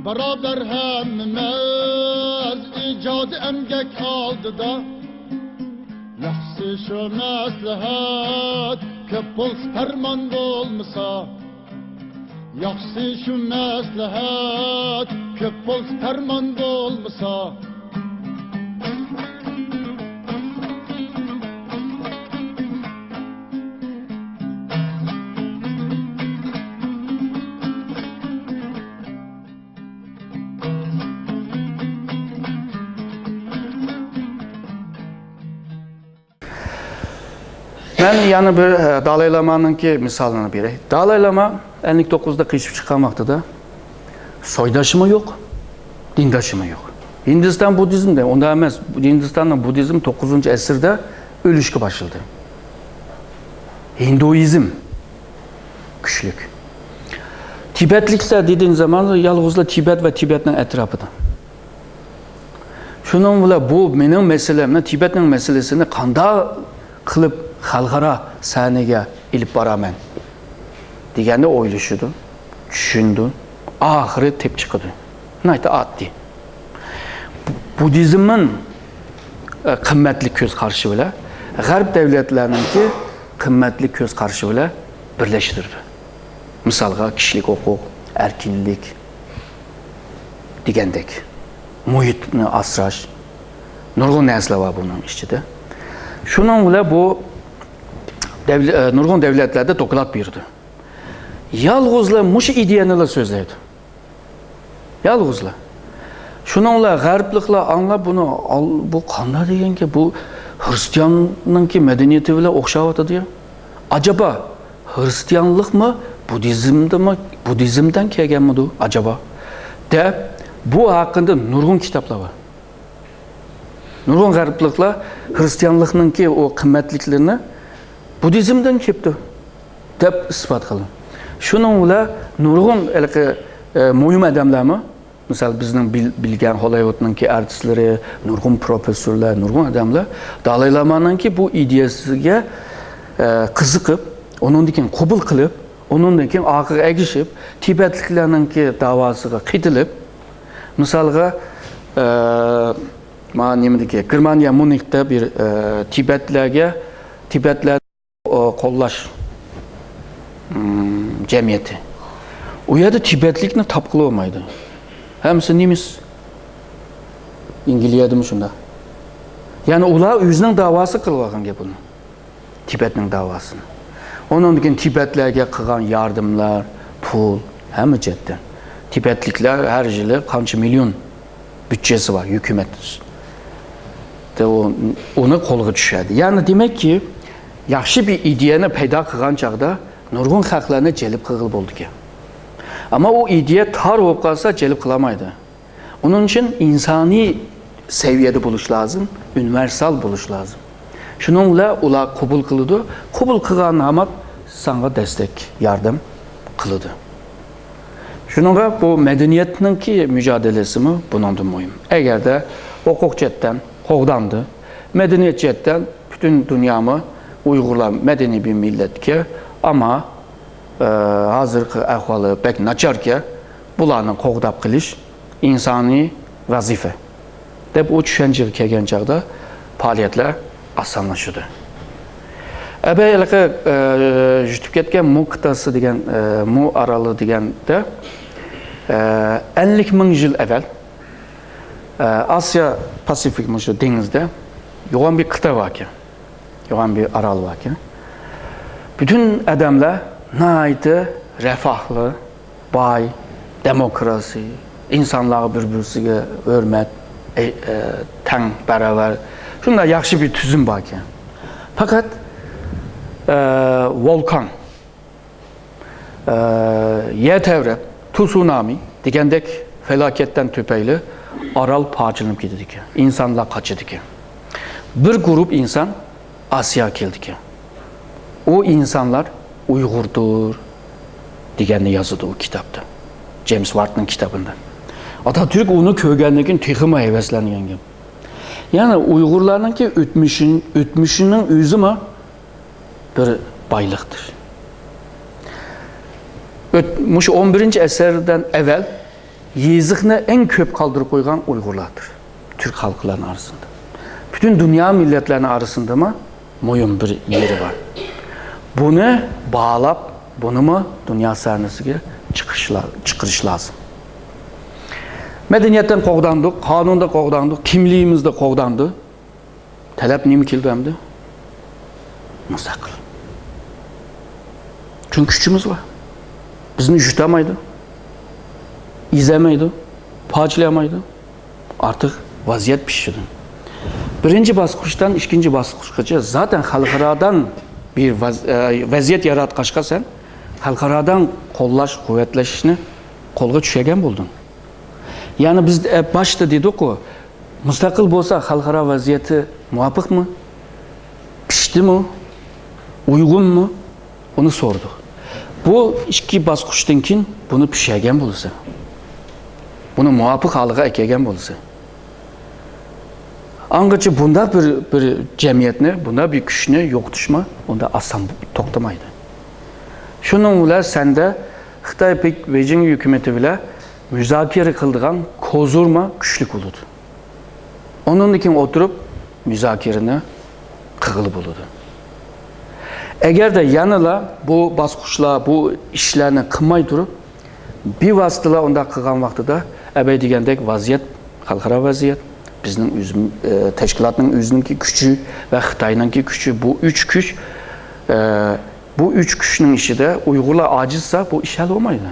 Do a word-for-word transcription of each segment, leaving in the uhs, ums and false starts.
باراۋەر ھەممىمىز ئىجادىي ئەمگەك ئالدىدا. ياخشىسى شۇ مەسلىھەت، كۆپ بولسا پەرمان بولمىسا. ياخشىسى شۇ مەسلىھەت، كۆپ بولسا پەرمان بولمىسا. مەن يەنە بىر، ئە، دالاي لامانىڭكى مىسالىنى بېرەي. دالاي لاما ئەللىك توققۇزدا قېچىپ چىققان ۋاقتىدا سويداشىمۇ يوق، دىنداشىمۇ يوق. ھىندىستان بۇددىزمدا ئۇنداق ئەمەس. ھىندىستاندا بۇددىزم توققۇزىنچى ئەسىردە ئۆلۈشكە باشلىدى. ھىندۇئىزم كۈچلۈك. تىبەتلىكلەر دېگەن زامان يالغۇزلا تىبەت ۋە تىبەتنىڭ ئەتراپىدا. شۇنىڭ بىلەن بۇ مېنىڭ مەسىلەمنى، تىبەتنىڭ مەسىلىسىنى قانداق قىلىپ خەلقئارا سەھنىگە ئېلىپ بارىمەن دېگەننى ئويلىشىدۇ، چۈشىنىدۇ، ئاخىرى تېپىپ چىقىدۇ. ناھايىتى ئاددىي. بۇددىزمنىڭ، ئە، قىممەتلىك كۆز قارىشى بىلەن غەرب دۆلەتلەرنىڭكى قىممەتلىك كۆز قارىشى بىلەن بىرلەشتۈرىدۇ. مىسالغا، كىشىلىك ھوقۇق، ئەركىنلىك دېگەندەك، مۇھىتنى ئاسراش، نۇرغۇن نەرسىلەر بار بۇنىڭ ئىچىدە. شۇنىڭ بىلەن بۇ دەۋلە-، ئە، نۇرغۇن دۆلەتلەردە دوكلات بېرىدۇ. يالغۇزلا مۇشۇ ئىدىيەنىلا سۆزلەيدۇ. يالغۇزلا. شۇنىڭ بىلەن غەربلىكلەر ئاڭلاپ بۇنى ئال-، بۇ قانداق دېگەنكى، بۇ خرىستىياننىڭكى مەدەنىيىتى بىلەن ئوخشاۋاتىدۇ يا. ئاجابا خرىستىيانلىقمۇ، بۇددىزمدىمۇ، بۇددىزمدىن كەلگەنمىدۇ ئاجابا؟ دەپ، بۇ ھەققىدە نۇرغۇن كىتابلار بار. نۇرغۇن غەربلىكلەر خرىستىيانلىقنىڭكى ئۇ قىممەتلىكلىرىنى بۇددىزمدىن كېلىپتۇ دەپ ئىسپات قىلدى. شۇنىڭ بىلەن نۇرغۇن ھېلىقى، ئە، مۇھىم ئادەملەرمۇ، مىسال، بىزنىڭ بىل-، بىلگەن ھوللىۋۇدنىڭكى ئارتىسلىرى، نۇرغۇن پروفېسسورلار، نۇرغۇن ئادەملەر دالاي لامانىڭكى بۇ ئىدىيەسىگە، ئە، قىزىقىپ، ئۇنىڭدىن كېيىن قوبۇل قىلىپ، ئۇنىڭدىن كېيىن ئارقىغا ئەگىشىپ، تىبەتلىكلەرنىڭكى داۋاسىغا قېتىلىپ، مىسالغا، ئە، مانا نېمىدىكى، گېرمانىيە ميۇنختا بىر، ئە، تىبەتلەرگە، تىبەتلەر ئۇ قوللاش، ئىم، جەمئىيىتى. ئۇ يەردە تىبەتلىكنى تاپقىلى بولمايدۇ. ھەممىسى نېمىس. ئەنگلىيەدىمۇ شۇنداق. يەنى ئۇلار ئۆزىنىڭ داۋاسى قىلىۋالغان گەپ ئۇنى. تىبەتنىڭ داۋاسىنى. ئۇنىڭدىن كېيىن تىبەتلەرگە قىلغان ياردىملار، پۇل، ھەممە جەھەتتىن. تىبەتلىكلەر ھەر يىلى قانچە مىليون بۈدجىسى بار، ھۆكۈمەت. ئۇ، ئۇنى قولغا چۈشۈردى. يەنى دېمەككى، ياخشى بىر ئىدىيەنى پەيدا قىلغان چاغدا نۇرغۇن خەقلەرنى جەلپ قىلغىلى بولىدىكەن. ئەمما ئۇ ئىدىيە تار بولۇپ قالسا، جەلپ قىلالمايدۇ. ئۇنىڭ ئۈچۈن ئىنسانىي سەۋىيەدە بولۇش لازىم، ئۇنىۋېرسال بولۇش لازىم. شۇنىڭ بىلەن ئۇلار قوبۇل قىلىدۇ. قوبۇل قىلغان ھامات ساڭا دەستەك، ياردەم قىلىدۇ. شۇنىڭغا بۇ مەدەنىيەتنىڭكى مۇجادىلىسىمۇ بۇنىڭدىن مۇھىم. ئەگەردە ھوقۇق جەھەتتىن قوغداندى، مەدەنىيەت جەھەتتىن پۈتۈن دۇنيامۇ ئۇيغۇرلار مەدەنىي بىر مىللەتكە، ئەمما، ئە، ھازىرقى ئەھۋالى بەك ناچاركەن، بۇلارنى قوغداپ قېلىش ئىنسانىي ۋەزىپە دەپ ئۇ چۈشەنچىگە كەلگەن چاغدا پائالىيەتلەر ئاسانلىشىدۇ. ئەبەي ھېلىقى، ئە، يۈتۈپ كەتكەن مۇ قىتئاسى دېگەن، ئە، مۇ ئارالى دېگەندە، ئە، ئەللىك مىڭ يىل ئەۋۋەل، ئە، ئاسىيا پاسىفىك مۇشۇ دېڭىزدا يوغان بىر قىتئە باركەن. يوغان بىر ئارال باركەن. پۈتۈن ئادەملەر ناھايىتى رەفاھلىق، باي، دېموكراسىيە، ئىنسانلارغا بىر-بىرسىگە ھۆرمەت، ئە، ئە، تەڭ باراۋەر، شۇنداق ياخشى بىر تۈزۈم باركەن. پەقەت، ئە، ۋولكان، ئە، يەر تەۋرەپ، تسۇنامى دېگەندەك پالاكەتتىن تۈپەيلى ئارال پارچىلىنىپ كېتىدىكەن، ئىنسانلار قاچىدىكەن. بىر گۇرۇپ ئىنسان ئاسىياغا كېلىدىكەن. ئۇ ئىنسانلار ئۇيغۇردۇر دېگەننى يازىدۇ ئۇ كىتابتا. جېيمس ۋاتنىڭ كىتابىدا. ئاتاتۈرك ئۇنى كۆرگەندىن كېيىن تېخىمۇ ھەۋەسلەنگەن گەپ. يەنى ئۇيغۇرلارنىڭكى ئۆتمۈشى، ئۆتمۈشىنىڭ ئۆزىمۇ بىر بايلىقتۇر. ئۆت-، مۇشۇ ئون بىرىنچى ئەسىردىن ئەۋۋەل يېزىقنى ئەڭ كۆپ قالدۇرۇپ قويغان ئۇيغۇرلاردۇر. تۈرك خەلقلەرنىڭ ئارىسىندا. پۈتۈن دۇنيا مىللەتلەرنىڭ ئارىسىندىمۇ مۇھىم بىر يېرى بار. بۇنى باھالاپ، بۇنىمۇ دۇنيا سەھنىسىگە چىقىرىش لا-، چىقىرىش لازىم. مەدەنىيەتتىن قوغداندۇق، قانۇندا قوغداندۇق، كىملىكىمىزدە قوغداندى. تەلەپ نېمە كېلىدۇ ئەمدى؟ مۇستەقىل. چۈنكى كۈچىمىز بار. بىزنى يۇتالمايدۇ. ئېزەلمەيدۇ. پارچىلىيالمايدۇ. ئارتۇق ۋەزىيەت پىشىدۇ. بىرىنچى باسقۇچتىن ئىككىنچى باسقۇچقىچە زاتەن خەلقئارادىن بىر ۋەز-، ئە، ۋەزىيەت ياراتقاچقا سەن خەلقئارادىن قوللاش، قۇۋۋەتلەشنى قولغا چۈشۈرگەن بولدۇڭ. يەنى بىز، ئە، باشتا دېدۇققۇ، مۇستەقىل بولسا خەلقئارا ۋەزىيىتى مۇۋاپىقمۇ؟ پىشتىمۇ؟ ئۇيغۇنمۇ؟ ئۇنى سورىدۇق. بۇ ئىككى باسقۇچتىن كېيىن بۇنى پىشەگەن بولىسەن. بۇنى مۇۋاپىق ھالىغا ئەكەلگەن بولىسەن. ئاڭغىچە بۇنداق بىر، بىر جەمئىيەتنى، بۇنداق بىر كۈچنى يوقىتىشمۇ ئۇنداق ئاسان توختىمايدۇ. شۇنىڭ بىلەن سەندە خىتاي پېك-، بېيجىڭ ھۆكۈمىتى بىلەن مۇزاكىرە قىلىدىغان كوزۇرما كۈچلۈك بولىدۇ. ئۇنىڭدىن كېيىن ئولتۇرۇپ مۇزاكىرىنى قىلغىلى بولىدۇ. ئەگەردە يەنىلا بۇ باسقۇچلار، بۇ ئىشلارنى قىلماي تۇرۇپ، بىۋاسىتىلا ئۇنداق قىلغان ۋاقتىدا، ئەبەي دېگەندەك ۋەزىيەت، خەلقئارا ۋەزىيەت، بىزنىڭ ئۆزىم-، ئە، تەشكىلاتنىڭ ئۆزىنىڭكى كۈچى ۋە خىتاينىڭكى كۈچى، بۇ ئۈچ كۈچ، ئە، بۇ ئۈچ كۈچنىڭ ئىچىدە ئۇيغۇرلار ئاجىزسا، بۇ ئىش ھەل بولمايدۇ.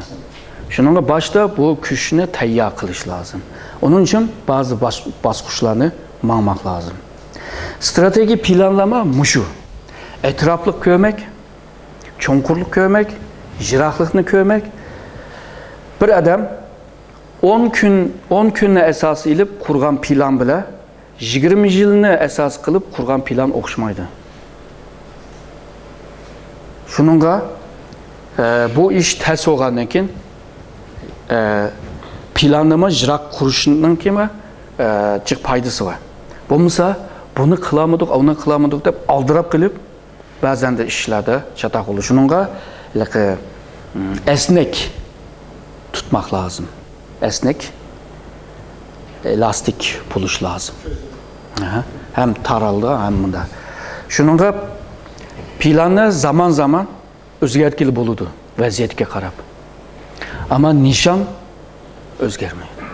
شۇنىڭغا باشتا بۇ كۈچنى تەييار قىلىش لازىم. ئۇنىڭ ئۈچۈن بەزى باس-، باسقۇچلارنى ماڭماق لازىم. ئىستراتېگىيە پىلانلىما مۇشۇ. ئەتراپلىق كۆرمەك، چوڭقۇرلۇق كۆرمەك، يىراقلىقنى كۆرمەك. بىر ئادەم ئون كۈن، ئون كۈننى ئاساس ئېلىپ قۇرغان پىلان بىلەن يىگىرمە يىلنى ئاساس قىلىپ قۇرغان پىلان ئوخشىمايدۇ. شۇنىڭغا، ئە، بۇ ئىش تەس بولغاندىن كېيىن، ئە، پىلاننىمۇ يىراق قۇرۇشنىڭكىمۇ، ئە، جىق پايدىسى بار. بولمىسا، بۇنى قىلالمىدۇق، ئۇنى قىلالمىدۇق دەپ ئالدىراپ قېلىپ، بەزەندە ئىشلاردا چاتاق بولىدۇ. شۇنىڭغا ھېلىقى، ئەسنەك تۇتماق لازىم. ئەسنەك، ئېلاستىك بولۇش لازىم. ئەھە. ھەم تارالدى، ھەم مۇندا. شۇنىڭغا پىلاننى زامان-زامان ئۆزگەرتكىلى بولىدۇ، ۋەزىيەتكە قاراپ. ئەمما نىشان ئۆزگەرمەيدۇ.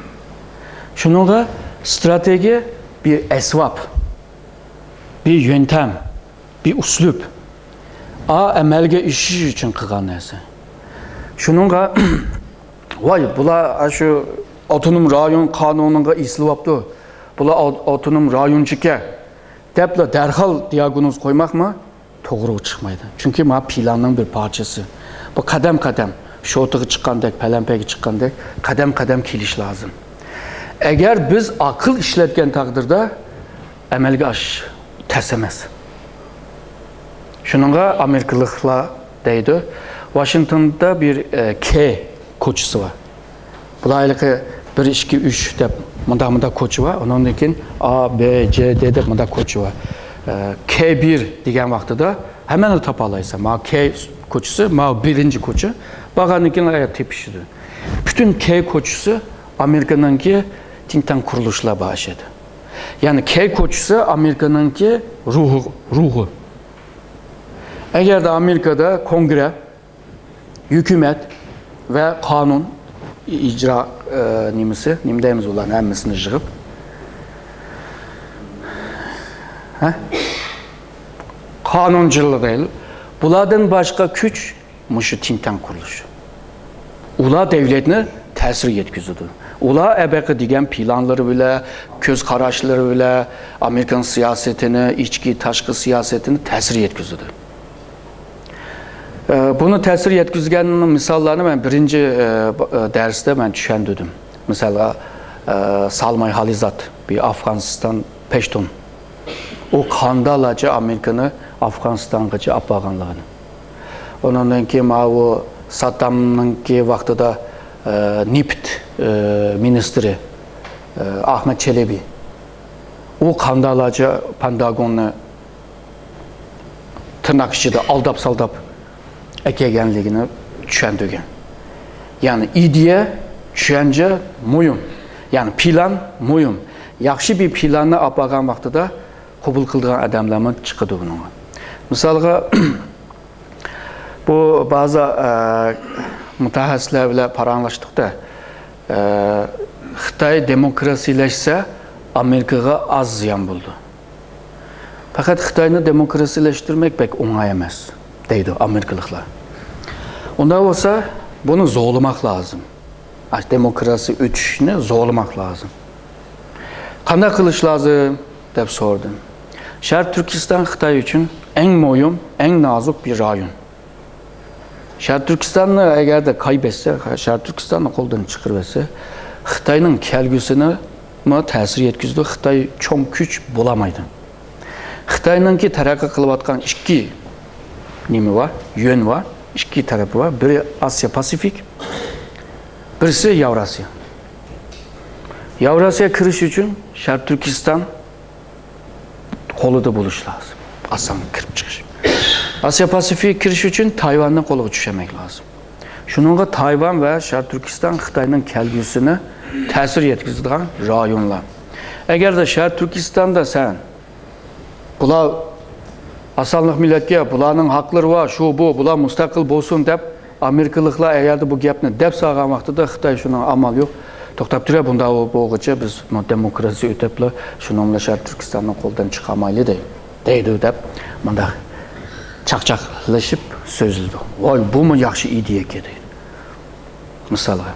شۇنىڭغا ئىستراتېگىيە بىر ئەسۋاب، بىر يۆنتەم، بىر ئۇسلۇب. ئا، ئەمەلگە ئېشىش ئۈچۈن قىلغان نەرسە. شۇنىڭغا، ۋاي، بۇلار ئاشۇ ئاپتونوم رايون قانۇنىغا ئېسىلىۋاپتۇ. بۇلار ئاپ-، ئاپتونوم رايونچىكەن دەپلا دەرھال دىياگنوز قويماقمۇ توغرا چىقمايدۇ. چۈنكى مانا پىلاننىڭ بىر پارچىسى. بۇ قەدەم-قەدەم، شوتىغا چىققاندەك، پەلەمپەيگە چىققاندەك قەدەم-قەدەم كېلىش لازىم. ئەگەر بىز ئەقىل ئىشلەتكەن تەقدىردە، ئەمەلگە ئاشىش تەس ئەمەس. شۇنىڭغا ئامېرىكىلىقلار دەيدۇ، ۋاشىنگتوندا بىر، ئە، كې كوچىسى بار. بۇلار ھېلىقى بىر، ئىككى، ئۈچ دەپ مۇنداق، مۇنداق كوچا بار. ئۇنىڭدىن كېيىن ئا، بې، جې، دې دەپ مۇنداق كوچا بار. ئە، كې بىر دېگەن ۋاقتىدا ھەممىنى تاپالايسەن. مانا كې كوچىسى، مانا بىرىنچى كوچا. بارغاندىن كېيىن ئاياغ تېپىشىدۇ. پۈتۈن كې كوچىسى ئامېرىكىنىڭكى تىڭتاڭ قۇرۇلۇشلار بار ئىدى. يەنى كې كوچىسى ئامېرىكىنىڭكى روھى، روھى. ئەگەردە ئامېرىكىدا كونگرې، ھۆكۈمەت ۋە قانۇن ئىجرا، ئە، نېمىسى، نېمە دەيمىز ئۇلارنى ھەممىسىنى يىغىپ؟ ھە؟ قانۇنچىلار دەيلى. بۇلاردىن باشقا كۈچ مۇشۇ تىڭتاڭ قۇرۇلۇشى. ئۇلار دەۋلەتنى تەسىر يەتكۈزىدۇ. ئۇلار ئەبەقە دېگەن پىلانلىرى بىلەن، كۆز قاراشلىرى بىلەن، ئامېرىكىنىڭ سىياسىتىنى، ئىچكى، تاشقى سىياسىتىنى تەسىر يەتكۈزىدۇ. ئە، بۇنى تەسىر يەتكۈزگەن مىساللارنى مەن بىرىنچى، ئە، ب-، ئە، دەرستە مەن چۈشەندۈردۈم. مىسالغا، ئە، سالماي خالىزات، بىر ئافغانىستان پەشتۇن. ئۇ قانداقلارچە ئامېرىكىنى ئافغانىستانغىچە ئاپارغانلىقىنى. ئۇنىڭدىن كېيىن ماۋۇ ساددامنىڭكى ۋاقتىدا، ئە، نېفىت، ئە، مىنىستىرى، ئە، ئەخمەت چېلىبى. ئۇ قانداقلارچە پېنتاگوننى تىرناق ئىچىدە ئالداپ-سالداپ ئەكەلگەنلىكىنى چۈشەندۈرگەن. يەنى ئىدىيە چۈشەنچە مۇھىم، يەنى پىلان مۇھىم. ياخشى بىر پىلاننى ئاپارغان ۋاقتىدا قوبۇل قىلىدىغان ئادەملەرمۇ چىقىدۇ بۇنىڭغا. مىسالغا، بۇ بەزى، ئە، مۇتەخەسسىسلەر بىلەن پاراڭلاشتۇق-دە، ئە، خىتاي دېموكراتىيەلەشسە ئامېرىكىغا ئاز زىيان بولىدۇ. پەقەت خىتاينى دېموكراتىيەلەشتۈرمەك بەك ئوڭاي ئەمەس، دەيدۇ ئامېرىكىلىقلار. ئۇنداق بولسا، بۇنى زورلىماق لازىم. ئاشۇ دېموكراتىيە ئۆتۈشنى زورلىماق لازىم. قانداق قىلىش لازىم، دەپ سورىدىم. شەرقىي تۈركىستان خىتاي ئۈچۈن ئەڭ مۇھىم، ئەڭ نازۇك بىر رايون. شەرقىي تۈركىستاننى ئەگەردە قايبەتسە، شەرقىي تۈركىستاننى قولدىن چىقىرىۋەتسە، خىتاينىڭ كەلگۈسىنىمۇ تەسىر يەتكۈزىدۇ، خىتاي چوڭ كۈچ بولالمايدۇ. خىتاينىڭكى تەرەققىي قىلىۋاتقان ئىككى نېمە بار، يۆن بار، ئىككى تەرىپى بار. بىرى ئاسىيا پاسىفىك، بىرسى ياۋراسىيا. ياۋراسىيا كىرىش ئۈچۈن شەرقىي تۈركىستان قولىدا بولۇش لازىم. ئاسان كىرىپ چىقىش. ئاسىيا پاسىفىك كىرىش ئۈچۈن تايۋاننى قولىغا چۈشۈرمەك لازىم. شۇنىڭغا تايۋان ۋە شەرقىي تۈركىستان خىتاينىڭ كەلگۈسىنى تەسىر يەتكۈزىدىغان رايونلار. ئەگەردە شەرقىي تۈركىستاندا سەن بۇلار ئاسانلىق مىللەتكە، بۇلارنىڭ ھەقلىرى بار، شۇ بۇ، بۇلار مۇستەقىل بولسۇن دەپ، ئامېرىكىلىقلار ئەگەردە بۇ گەپنى دەپ سالغان ۋاقتىدا خىتاي شۇنىڭ ئامال يوق. توختاپ تۇرە، بۇنداق بولغۇچە بىز دېموكراتىيە ئۆتەپلا شۇنىڭ بىلەن شەرقىي تۈركىستاننى قولدىن چىقارمايلى دەي-، دەيدۇ دەپ مۇنداق چاقچاقلىشىپ سۆزلىدى. ۋاي، بۇمۇ ياخشى ئىدىيەكەن دەيدۇ. مىسالغا،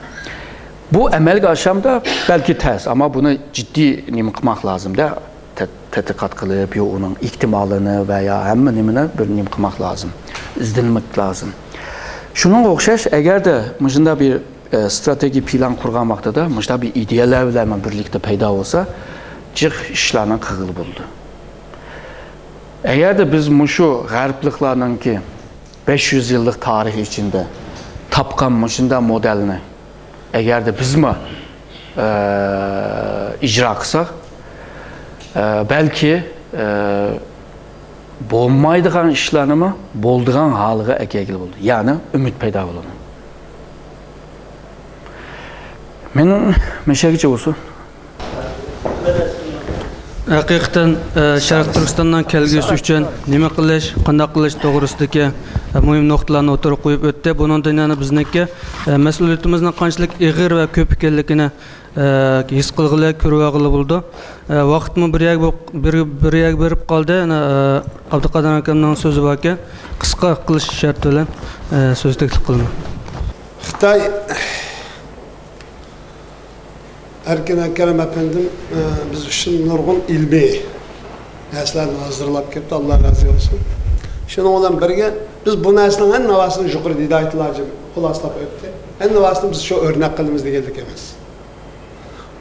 بۇ ئەمەلگە ئاشامدا بەلكى تەس، ئەمما بۇنى جىددىي نېمە قىلماق لازىم-دە، تەت-، تەتقىقات قىلىپ، يا ئۇنىڭ ئېھتىمالىنى ۋە يا ھەممە نېمىنى بىر نېمە قىلماق لازىم، ئىزدەنمەك لازىم. شۇنىڭغا ئوخشاش، ئەگەردە مۇشۇنداق بىر، ئە، ئىستراتېگىيە پىلان قۇرغان ۋاقتىدا مۇشۇنداق بىر ئىدىيەلەر بىلەن بىرلىكتە پەيدا بولسا، جىق ئىشلارنى قىلغىلى بولىدۇ. ئەگەردە بىز مۇشۇ غەربلىكلارنىڭكى بەش يۈز يىللىق تارىخ ئىچىدە تاپقان مۇشۇنداق مودېلنى ئەگەردە بىزمۇ، ئە، ئىجرا قىلساق، ئە، بەلكى، ئە، بولمايدىغان ئىشلارنىمۇ بولىدىغان ھالغا ئەكەلگىلى بولىدۇ. يەنى ئۈمىد پەيدا بولىدۇ. مېنىڭ مەشەگىچە بولسۇن. ھەقىقەتەن، ئە، شەرقىي تۈركىستاننىڭ كەلگۈسى ئۈچۈن نېمە قىلىش، قانداق قىلىش توغرىسىدىكى، ئە، مۇھىم نۇقتىلارنى ئوتتۇرىغا قويۇپ ئۆتتى. بۇنىڭدىن يەنە بىزنىڭكى، ئە، مەسئۇلىيىتىمىزنىڭ قانچىلىك ئېغىر ۋە كۆپ ئىكەنلىكىنى، ئە، ھېس قىلغىلى، كۆرۈۋالغىلى بولىدۇ. ئە، ۋاقىتمۇ بىر يەرگە بولۇپ، بىر، بىر يەرگە بېرىپ قالدى. يەنە، ئە، ئابدۇقادىر ئاكامنىڭ سۆزى باركەن، قىسقا قىلىش شەرتى بىلەن، ئە، سۆز تەكلىپ قىلىمەن. خىتاي ئەركىن ئەكرەم ئەپەندىم، ئە، بىز ئۈچۈن نۇرغۇن ئىلمىي نەرسىلەرنى ھازىرلاپ كەپتۇ، ئاللا رازى بولسۇن. شۇنىڭ بىلەن بىرگە، بىز بۇ نەرسىنىڭ ھەممىۋاسىنى يۇقىرىدا ھىدايەتۇللا ھاجىم خۇلاسىلاپ ئۆتتى. ھەممىۋاسىنى بىز شۇ ئۆرنەك قىلىمىز دېگەنلىك ئەمەس.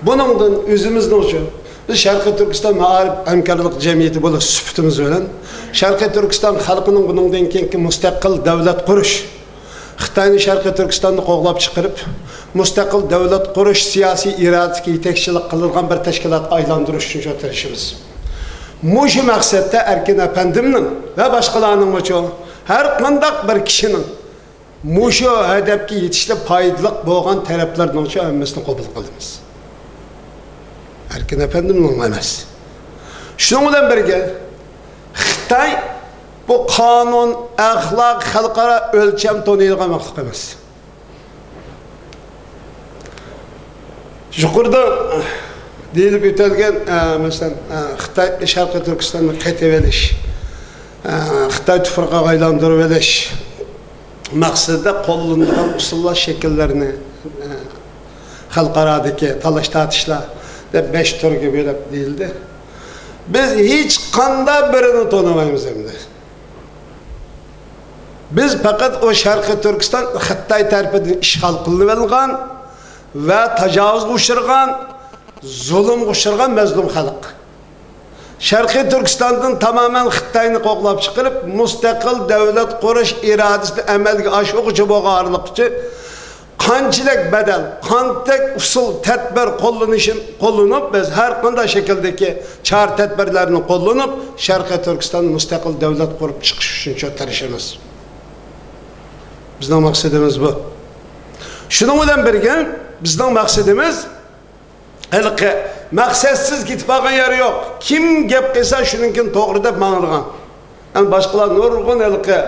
بۇنىڭدىن ئۆزىمىزنىڭچۇ، بىز شەرقىي تۈركىستان مائارىپ ھەمكارلىق جەمئىيىتى بولۇش سۈپىتىمىز بىلەن، شەرقىي تۈركىستان خەلقىنىڭ بۇنىڭدىن كېيىنكى مۇستەقىل دۆلەت قۇرۇش، خىتاينى شەرقىي تۈركىستاننى قوغلاپ چىقىرىپ، مۇستەقىل دۆلەت قۇرۇش سىياسىي ئىرادىسىگە يېتەكچىلىك قىلىدىغان بىر تەشكىلاتقا ئايلاندۇرۇش ئۈچۈن شۇ تىرىشىمىز. مۇشۇ مەقسەتتە ئەركىن ئەپەندىمنىڭ ۋە باشقىلارنىڭمۇچۇ ھەر قانداق بىر كىشىنىڭ مۇشۇ ھەدەپكە يېتىشتە پايدىلىق بولغان تەرەپلەرنىڭچۇ ھەممىسىنى قوبۇل قىلىمىز. ئەركىن ئەپەندىمنىڭ ئەمەس. شۇنىڭ بىلەن بىرگە، خىتاي بۇ قانۇن، ئەخلاق، خەلقئارا ئۆلچەم تونۇيدىغان مەخلۇق ئەمەس. يۇقىرىدا دېيىلىپ ئۆتۈلگەن، ئە، مەسىلەن، ئە، خىتاي شەرقىي تۈركىستاننى قېتىۋېلىش، ئە، خىتاي تۇپرىقىغا ئايلاندۇرۇۋېلىش مەقسىتىدە قوللىنىدىغان ئۇسۇللار، شەكىللەرنى، ئە، خەلقئارادىكى تالاش-تارتىشلار دەپ بەش تۈرگە بۆلۈپ دېيىلدى. بىز ھېچقانداق بىرىنى تونۇمايمىز ئەمدى. بىز پەقەت ئۇ شەرقىي تۈركىستان خىتاي تەرىپىدىن ئىشغال قىلىنىۋېلىنغان ۋە تاجاۋۇزغا ئۇچرىغان، زۇلۇمغا ئۇچرىغان مەزلۇم خەلق. شەرقىي تۈركىستاندىن تامامەن خىتاينى قوغلاپ چىقىرىپ، مۇستەقىل دۆلەت قۇرۇش ئىرادىسىنى ئەمەلگە ئاشۇرغۇچە بولغانلىقىچە، قانچىلىك بەدەل، قانچىلىك ئۇسۇل، تەدبىر قوللىنىشىن، قوللىنىپ، بىز ھەر قانداق شەكىلدىكى چارە-تەدبىرلەرنى قوللىنىپ، شەرقىي تۈركىستان مۇستەقىل دۆلەت قۇرۇپ چىقىش ئۈچۈن شۇ تىرىشىمىز. بىزنىڭ مەقسىتىمىز بۇ. شۇنىڭ بىلەن بىرگە، بىزنىڭ مەقسىتىمىز ھېلىقى مەقسەتسىز كېتىپ قالغان يەر يوق. كىم گەپ قىلسا، شۇنىڭكىنى توغرا دەپ ماڭىدىغان. ئەمما باشقىلار نۇرغۇن ھېلىقى،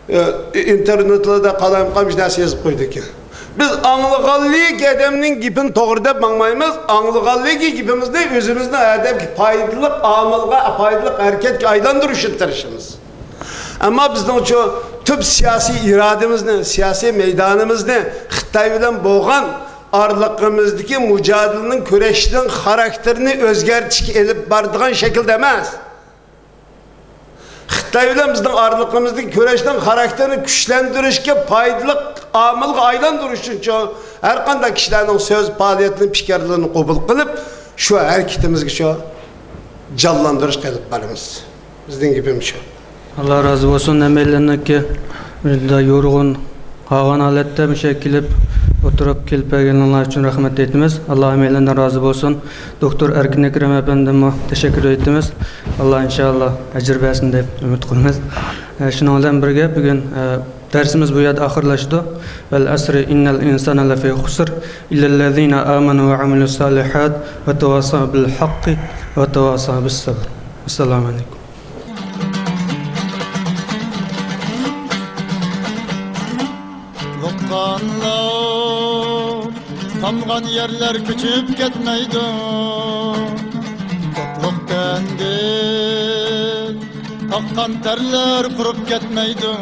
ئى، ئىنتېرنېتلاردا قالايمىقان بىر نەرسە يېزىپ قويىدىكەن. بىز ئاڭلىغانلىكى ئادەمنىڭ گېپىنى توغرا دەپ ماڭمايمىز. ئاڭلىغانلىكى گېپىمىزنى ئۆزىمىزنىڭ ئادەمگە پايدىلىق ئامىلغا، پايدىلىق ھەرىكەتكە ئايلاندۇرۇشقا تىرىشىمىز. ئەمما بىزنىڭچۇ تۈپ سىياسىي ئىرادىمىزنى، سىياسىي مەيدانىمىزنى خىتاي بىلەن بولغان ئارىلىقىمىزدىكى مۇجادىلىنىڭ، كۈرەشنىڭ خاراكتېرىنى ئۆزگەرتىشكە ئېلىپ بارىدىغان شەكىلدە ئەمەس. خىتاي بىلەن بىزنىڭ ئارىلىقىمىزدىكى كۈرەشنىڭ خاراكتېرىنى كۈچلەندۈرۈشكە پايدىلىق ئامىلغا ئايلاندۇرۇش ئۈچۈنچۇ، ھەر قانداق كىشىلەرنىڭ سۆز پائالىيىتىنى، پىكىرلىرىنى قوبۇل قىلىپ، شۇ ھەرىكىتىمىزگىچۇ جانلاندۇرۇشقا ئېلىپ بارىمىز. بىزنىڭ گېپىمىز شۇ. ئاللا رازى بولسۇن ھەممەيلەننىڭكى، بىزدە يورۇغۇن قالغان ھالەتتە مۇشۇ يەرگە كېلىپ ئولتۇرۇپ، كېلىپ بەرگىنىڭلار ئۈچۈن رەھمەت ئېيتىمىز. ئاللا ھەممەيلەندىن رازى بولسۇن. دوكتور ئەركىن ئەكرەم ئەپەندىممۇ تەشەككۈر ئېيتىمىز. ئاللا ئىنشائاللا ئەجىر بەرسۇن دەپ ئۈمىد قىلىمىز. ئە، شۇنىڭ بىلەن بىرگە بۈگۈن، ئە، دەرسىمىز بۇ يەردە ئاخىرلاشىدۇ. ۋەل ئەسرى ئىننەل ئىنسانە لەفى خۇسر، ئىللەللەزىنە ئامەنۇ ۋە ئامىلۇس سالىھات ۋە تەۋاسا بىل ھەققى ۋە تەۋاسا بىس سەبر. ئەسسالامۇ ئەلەيكۇم. قۇتلۇقلۇق تامغان يەرلەر كۆچۈپ كەتمەيدۇ. قۇتلۇق تەندىن ئاققان تەرلەر قۇرۇپ كەتمەيدۇ.